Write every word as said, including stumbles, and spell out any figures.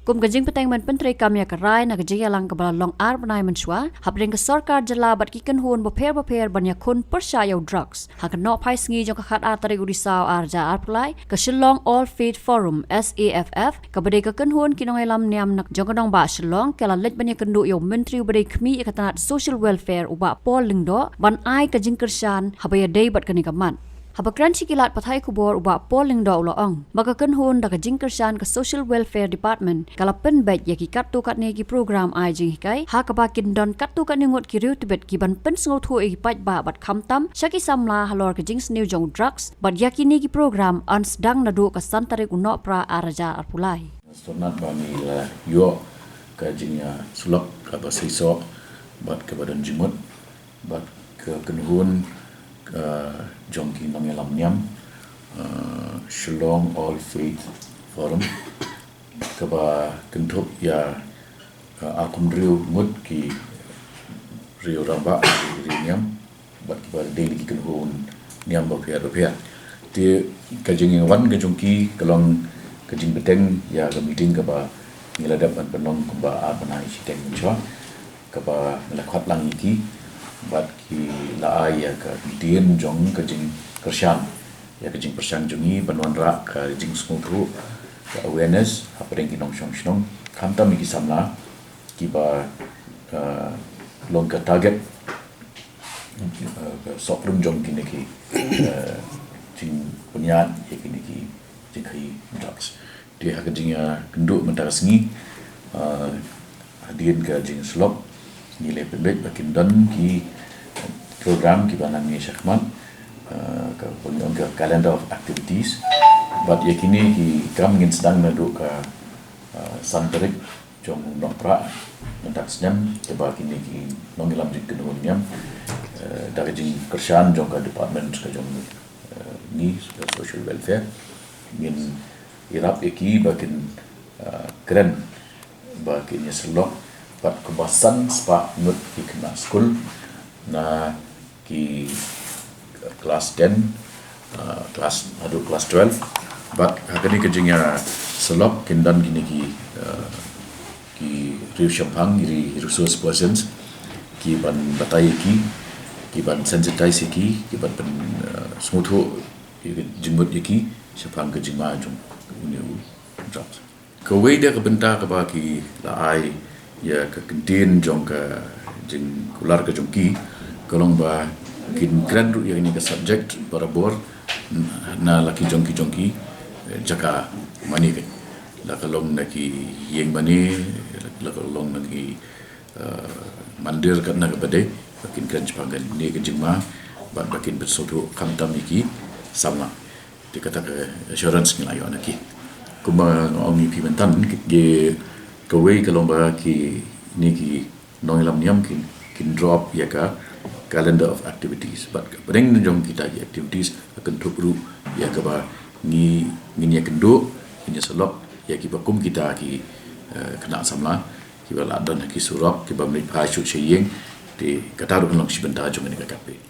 Kum ka jingpynteng ban pyntreikam ïa ka rai na ka jingïalang kaba la long ar bnai mynshuwa hapdeng ka sorkar jylla bad ki kynhun bapher bapher ban ïakhun pyrshah ïa u drugs. Ha ka nohphai sngi jong ka khatar tarik u Risaw ar hajar arphew lai, ka Shillong All Faith Forum, S A F F, kaba dei ka kynhun ki nongïalam niam na jong ka nongbah Shillong, ka la leit ban ïakynduh ïa u Myntri uba dei khmih ïa ka tnat Social Welfare u Bah Paul Lyngdoh ban ai ka jingkyrshan haba ïadei bad kane ka mat. Haba kren sha ki lad pathai khubor u Bah Paul Lyngdoh u la ong ba ka kynhun da ka jingkyrshan ka Social Welfare Department ka la pynbeit ïa ki katto katne ki program ai jinghikai ha kaba kin don katto katne ngut ki riew tbit ki ban pynsngewthuh ïa ki paidbah bad khamtam sha ki samla halor ka jingsniew jong u drugs bad ïa kine ki program yn sdang naduh ka san tarik u Nohprah ar hajar arphew lai. Sngewtynnat ba ngi la ïoh ka jingïasyllok kaba seisoh bad kaba don jingmut bad ka kynhun, uh, jong ki nongïalam niam, uh, Shillong All Faith Forum, kaba kynthup ïa, uh, arphew hynriew ngut ki riew rangbah, ki riew niam bad kiba dei na ki kynhun niam bapher bapher. Te ka jingwan ka jong ki ka long ka jingbteng ïa ka meeting kaba ngi la dep ban pynlong kumba ar bnai shiteng mynshuwa, kaba ngi la khot lang ïa ki bad ki la ai ïa ka ktien jong ka jingkyrshan ïa ka jingpyrshang jong ngi ban wanrah ka jingsngewthuh, ka awareness hapdeng ki nongshong shnong, khamtam ïa ki samla kiba, uh, long ka target, uh, ka sohprun jong kine ki, uh, jingpynïaid ïa kine ki jingkhaïi drugs. Te ha ka jingïakynduh mynta ka sngi, uh, hadien ka jingsyllok, ngi la pynbeit ba kin don ki program kiba nang ïa shakhmat, uh, kaba ngi ong ka calendar of activities. Bad ïa kine ki kam ngin sdang naduh ka, uh, san tarik jong u Nohprah mynta ka snem, te ba kine ki nongïalam jingkynhun niam, uh, da ka jingkyrshan jong ka department ka jong, uh, ngi, ka social welfare, ngin ïarap ïa ki ba kin, uh, kren, ba kin ïasyllok bad kumba san spah ngut ki khynnah skul na ki klas ten, uh, klas, haduh klas twelve. Bad ha kane ka jingïasyllok kin don kine ki, uh, ki riew shemphang, ki resource persons, ki ban batai ïa ki, ki ban sensitize ïa ki, ki ban pyn, uh, sngewthuh ïa ka jingmut ïa ki shaphang ka jingma jong une u drugs. Kawei de ka bynta kaba ki la ai ïa ka ktien jong ka jingkular ka jong ki, ka long ba kin kren ruh ïa kane ka subject barabor na la ki jong ki jong ki, eh, jaka mane, ka la ka long na ki ïing mane, la ka long na ki, eh, mandir kat na ka bade, ba kin kren shaphang kane ka jingma bad ba kin pynsngewthuh khamtam ïa ki samla. Te kata ka assurance ngi la ïoh na ki. Kumba nga ong ïa phi mynta, ki, kawei ka long ba kine ki nongïalam niam kin, kin draw up ïa ka calendar of activities. Bad ka pdeng jong kita ki activities ka kynthup ruh ïa kaba ngi, ngin ïakynduh, ngin ïasyllok ïa kiba kum kita ki, eh, khynnah samla kiba la don ha ki surok, kiba mlien phai shuh sha ïing. Te kata ruh kan long shi bynta jong kane ka campaign.